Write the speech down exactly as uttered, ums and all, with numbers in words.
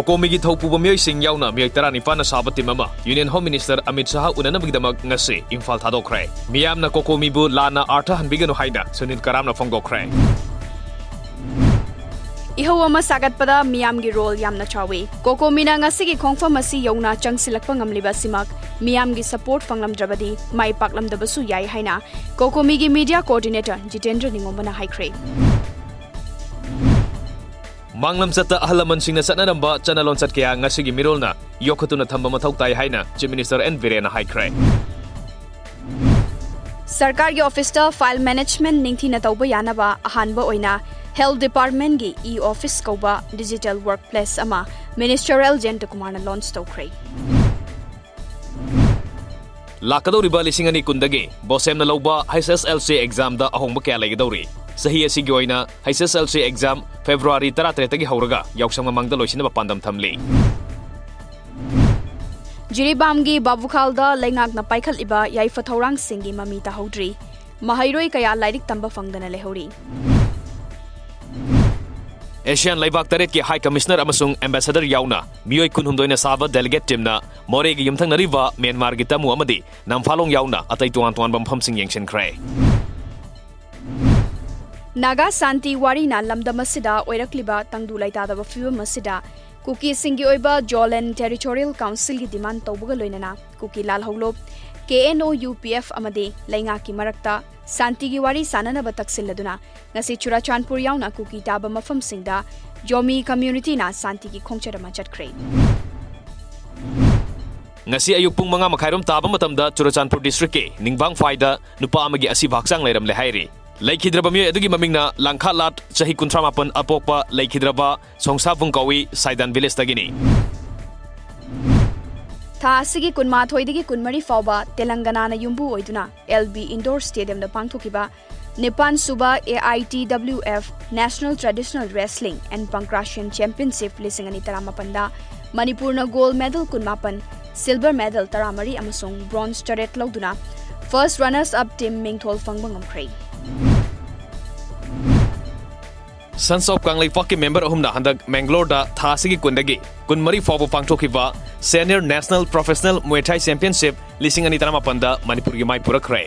ꯀꯣꯀꯣꯃꯤꯒꯤ ꯊꯧꯄꯨꯕ ꯃꯤꯑꯣꯏꯁꯤꯡ ꯌꯥꯎꯅ ꯃꯤꯑꯣꯏ ꯇꯔꯥꯅꯤꯄꯥꯟꯅ ꯁꯥꯕ ꯇꯤꯝ ꯑꯃ Union Home Minister ꯑꯃꯤꯠ ꯁꯍꯥ ꯎꯅꯅꯕꯒꯤꯗꯃꯛ ꯉꯁꯤ ꯏꯝꯐꯥꯜ ꯊꯥꯗꯣꯛꯈ꯭ꯔꯦ꯫ ꯃꯤꯌꯥꯝꯅ ꯀꯣꯀꯣꯃꯤꯕꯨ ꯂꯥꯟꯅ ꯑꯥꯔꯊ ꯍꯟꯕꯤꯒꯅꯨ ꯍꯥꯏꯅ ꯁꯨꯅꯤꯜ ꯀꯔꯥꯝꯅ ꯐꯣꯡꯗꯣꯛꯈ꯭ꯔꯦ꯫ ꯏꯍꯧ ꯑꯃ ꯁꯥꯒꯠꯄꯗ ꯃꯤꯌꯥꯝꯒꯤ ꯔꯣꯜ ꯌꯥꯝꯅ ꯆꯥꯎꯏ꯫ ꯀꯣꯀꯣꯃꯤꯅ ꯉꯁꯤꯒꯤ ꯈꯣꯡꯐꯝ ꯑꯁꯤ ꯌꯧꯅ ꯆꯪꯁꯤꯜꯂꯛꯄ ꯉꯝꯂꯤꯕ ꯑꯁꯤꯃꯛ ꯃꯤꯌꯥꯝꯒꯤ ꯁꯄꯣꯔꯠ ꯐꯪꯂꯝꯗ꯭ꯔꯕꯗꯤ ꯃꯥꯏ ꯄꯥꯛꯂꯝꯗꯕꯁꯨ ꯌꯥꯏ ꯍꯥꯏꯅ ꯀꯣꯀꯣꯃꯤꯒꯤ ꯃꯤꯗꯤꯌꯥ ꯀꯣꯑꯣꯔꯗꯤꯅꯦꯇꯔ ꯖꯤꯇꯦꯟꯗ꯭ꯔ ꯅꯤꯉꯣꯝꯕꯅ ꯍꯥꯏꯈ꯭ꯔꯦ꯫ ꯃꯥꯡꯂꯝꯆꯠꯇ ꯑꯍꯜ ꯂꯃꯟꯁꯤꯡꯅ ꯆꯠꯅꯔꯝꯕ ꯆꯠꯅ ꯂꯣꯟꯆꯠ ꯀꯌꯥ ꯉꯁꯤꯒꯤ ꯃꯤꯔꯣꯜꯅ ꯌꯣꯛꯈꯠꯇꯨꯅ ꯊꯝꯕ ꯃꯊꯧ ꯇꯥꯏ ꯍꯥꯏꯅ Chief Minister ꯑꯦꯟ ꯕꯤꯔꯦꯟꯅ ꯍꯥꯏꯈ꯭ꯔꯦ꯫ ꯁꯔꯀꯥꯔꯒꯤ ꯑꯣꯐꯤꯁꯇ ꯐꯥꯏꯜ ꯃꯦꯅꯦꯖꯃꯦꯟꯠ ꯅꯤꯡꯊꯤꯅ ꯇꯧꯕ ꯌꯥꯅꯕ ꯑꯍꯥꯟꯕ ꯑꯣꯏꯅ ꯍꯦꯜꯊ ꯗꯤꯄꯥꯔꯠꯃꯦꯟꯠꯀꯤ ꯏ ꯑꯣꯐꯤꯁ ꯀꯧꯕ ꯗꯤꯖꯤꯇꯦꯜ ꯋꯥꯔꯛ ꯄ꯭ꯂꯦꯁ ꯑꯃ ꯃꯤꯅꯤꯁꯇꯔ ꯑꯦꯜ ꯖꯌꯟꯇꯀꯨꯃꯥꯔꯅ ꯂꯣꯟꯆ ꯇꯧꯈ꯭ꯔꯦ꯫ ꯂꯥꯛꯀꯗꯧꯔꯤꯕ ꯂꯤꯁꯤꯡ ꯑꯅꯤ ꯀꯨꯟꯗꯒꯤ ꯕꯣꯁꯦꯝꯅ ꯂꯧꯕ ꯍꯩꯆ ꯑꯦꯁ ꯑꯦꯜ ꯁꯤ ꯑꯦꯛꯖꯥꯝꯗ ꯑꯍꯣꯡꯕ ꯀꯌꯥ ꯂꯩꯒꯗꯧꯔꯤ? ꯆꯍꯤ ꯑꯁꯤꯒꯤ ꯑꯣꯏꯅ ꯍꯩꯆ ꯑꯦꯁ ꯑꯦꯜ ꯁꯤ ꯑꯦꯛꯖꯥꯝ ꯐꯦꯕ꯭ꯔꯨꯋꯥꯔꯤ ꯇꯔꯥꯇꯔꯦꯠꯇꯒꯤ ꯍꯧꯔꯒ ꯌꯥꯎꯁꯪ ꯃꯃꯥꯡꯗ ꯂꯣꯏꯁꯤꯟꯅꯕ ꯄꯥꯟꯗꯝ ꯊꯝꯂꯤ꯫ ꯖꯤꯔꯤꯕꯥꯝꯒꯤ ꯕꯥꯕꯨꯈꯥꯜꯗ ꯂꯩꯉꯥꯛꯅ ꯄꯥꯏꯈꯠꯂꯤꯕ ꯌꯥꯏꯐ ꯊꯧꯔꯥꯡꯁꯤꯡꯒꯤ ꯃꯃꯤ ꯇꯥꯍꯧꯗ꯭ꯔꯤ꯫ ꯃꯍꯩꯔꯣꯏ ꯀꯌꯥ ꯂꯥꯏꯔꯤꯛ ꯇꯝꯕ ꯐꯪꯗꯅ ꯂꯩꯍꯧꯔꯤ꯫ ꯑꯦꯁꯤꯌꯥꯟ ꯂꯩꯕꯥꯛ ꯇꯔꯦꯠꯀꯤ ꯍꯥꯏ ꯀꯃꯤꯁꯅꯔ ꯑꯃꯁꯨꯡ ꯑꯦꯝꯕꯦꯁꯦꯗꯔ ꯌꯥꯎꯅ ꯃꯤꯑꯣꯏ ꯀꯨꯟꯍꯨꯝꯗꯣꯏꯅ ꯁꯥꯕ ꯗꯦꯂꯤꯒꯦꯠ ꯇꯤꯝꯅ ꯃꯣꯔꯦꯒ ꯌꯨꯝꯊꯪꯅꯔꯤꯕ ꯃ꯭ꯌꯥꯟꯃꯥꯔꯒꯤ ꯇꯥꯃꯨ ꯑꯃꯗꯤ ꯅꯝꯐꯥꯂꯣꯡ ꯌꯥꯎꯅ ꯑꯇꯩ ꯇꯣꯉꯥꯟ ꯇꯣꯉꯥꯟꯕ ꯃꯐꯝꯁꯤꯡ ꯌꯦꯡꯁꯤꯟꯈ꯭ꯔꯦ꯫ ꯅꯥꯒꯥ ꯁꯥꯟꯇꯤ ꯋꯥꯔꯤꯅ ꯂꯝꯗꯝ ꯑꯁꯤꯗ ꯑꯣꯏꯔꯛꯂꯤꯕ ꯇꯪꯗꯨ ꯂꯩꯇꯥꯗꯕ ꯐꯤꯕꯝ ꯑꯁꯤꯗ ꯀꯨꯀꯤꯁꯤꯡꯒꯤ ꯑꯣꯏꯕ ꯖꯣꯂꯦꯟ ꯇꯦꯔꯤꯇꯣꯔꯤꯌꯦꯜ ꯀꯥꯎꯟꯁꯤꯜꯒꯤ ꯗꯤꯃꯥꯟ ꯇꯧꯕꯒ ꯂꯣꯏꯅꯅ ꯀꯨꯀꯤ ꯂꯥꯜꯍꯧꯂꯨꯞ, ꯀꯦ N O U P F ꯑꯃꯗꯤ ꯂꯩꯉꯥꯛꯀꯤ ꯃꯔꯛꯇ ꯁꯥꯟꯇꯤꯒꯤ ꯋꯥꯔꯤ ꯁꯥꯅꯅꯕ ꯇꯛꯁꯤꯜꯂꯗꯨꯅ ꯉꯁꯤ ꯆꯨꯔꯥꯆꯥꯟꯄꯨꯔ ꯌꯥꯎꯅ ꯀꯨꯀꯤ ꯇꯥꯕ ꯃꯐꯝꯁꯤꯡꯗ ꯖꯣꯃꯤ ꯀꯝꯃ꯭ꯌꯨꯅꯤꯇꯤꯅ ꯁꯥꯟꯇꯤꯒꯤ ꯈꯣꯡꯆꯠ ꯑꯃ ꯆꯠꯈ꯭ꯔꯦ꯫ ꯉꯁꯤ ꯑꯌꯨꯛ ꯄꯨꯡ ꯃꯉꯥ ꯃꯈꯥꯏꯔꯣꯝ ꯇꯥꯕ ꯃꯇꯝꯗ ꯆꯨꯔꯥꯆꯥꯟꯄꯨꯔ ꯗꯤꯁꯇ꯭ꯔꯤꯛꯀꯤ ꯅꯤꯡꯕꯥꯡꯐꯥꯏꯗ ꯅꯨꯄꯥ ꯑꯃꯒꯤ ꯑꯁꯤꯕ ꯍꯛꯆꯥꯡ ꯂꯩꯔꯝꯂꯦ ꯍꯥꯏꯔꯤ꯫ ꯂꯩꯈꯤꯗ꯭ꯔꯕ ꯃꯤꯑꯣꯏ ꯑꯗꯨꯒꯤ ꯃꯃꯤꯡꯅ ꯂꯥꯡꯈꯥꯠꯂꯥꯠ, ꯆꯍꯤ ꯀꯨꯟꯊ꯭ꯔꯥ ꯃꯥꯄꯟ ꯑꯄꯣꯛꯄ ꯂꯩꯈꯤꯗ꯭ꯔꯕ ꯁꯣꯡꯁꯥꯕꯨꯡ ꯀꯧꯏ, ꯁꯥꯏꯗꯥꯟ ꯚꯤꯂꯦꯖꯇꯒꯤꯅꯤ꯫ ꯊꯥ ꯑꯁꯤꯒꯤ ꯀꯨꯟꯃꯥꯊꯣꯏꯗꯒꯤ ꯀꯨꯟꯃꯔꯤ ꯐꯥꯎꯕ ꯇꯦꯂꯪꯒꯅꯥꯅ ꯌꯨꯝꯕꯨ ꯑꯣꯏꯗꯨꯅ ꯑꯦꯜ ꯕꯤ ꯏꯟꯗꯣꯔ ꯁ꯭ꯇꯦꯗꯤꯌꯝꯗ ꯄꯥꯡꯊꯣꯛꯈꯤꯕ ꯅꯤꯄꯥꯟ ꯁꯨꯕ A I T W F National Traditional Wrestling and Pancratian Championship ꯂꯤꯁꯤꯡ ꯑꯅꯤ ꯇꯔꯥꯃꯥꯄꯟꯗ ꯃꯅꯤꯄꯨꯔꯅ ꯒꯣꯜꯗ ꯃꯦꯗꯜ ꯀꯨꯟꯃꯥꯄꯟ, ꯁꯤꯜꯚꯔ ꯃꯦꯗꯜ ꯇꯔꯥꯃꯔꯤ ꯑꯃꯁꯨꯡ ꯕ꯭ꯔꯣꯟꯖ ꯇꯔꯦꯠ ꯂꯧꯗꯨꯅ ꯐꯥꯔꯁꯠ ꯔꯟꯅꯔꯁ ꯑꯞ ꯇꯤꯝ ꯃꯤꯡꯊꯣꯜ ꯐꯪꯕ ꯉꯝꯈ꯭ꯔꯦ꯫ Sons of ꯀꯪꯂꯩꯄꯥꯛꯀꯤ ꯃꯦꯝꯕꯔ ꯑꯍꯨꯝꯅ ꯍꯟꯗꯛ ꯃꯦꯡꯒꯂꯣꯔꯗ ꯊꯥ ꯑꯁꯤꯒꯤ ꯀꯨꯟꯗꯒꯤ ꯀꯨꯟꯃꯔꯤ ꯐꯥꯎꯕ ꯄꯥꯡꯊꯣꯛꯈꯤꯕ Senior National Professional Muay Thai Championship ꯂꯤꯁꯤꯡ ꯑꯅꯤ ꯇꯔꯥꯃꯥꯄꯟꯗ ꯃꯅꯤꯄꯨꯔꯒꯤ ꯃꯥꯏ ꯄꯨꯔꯛꯈ꯭ꯔꯦ꯫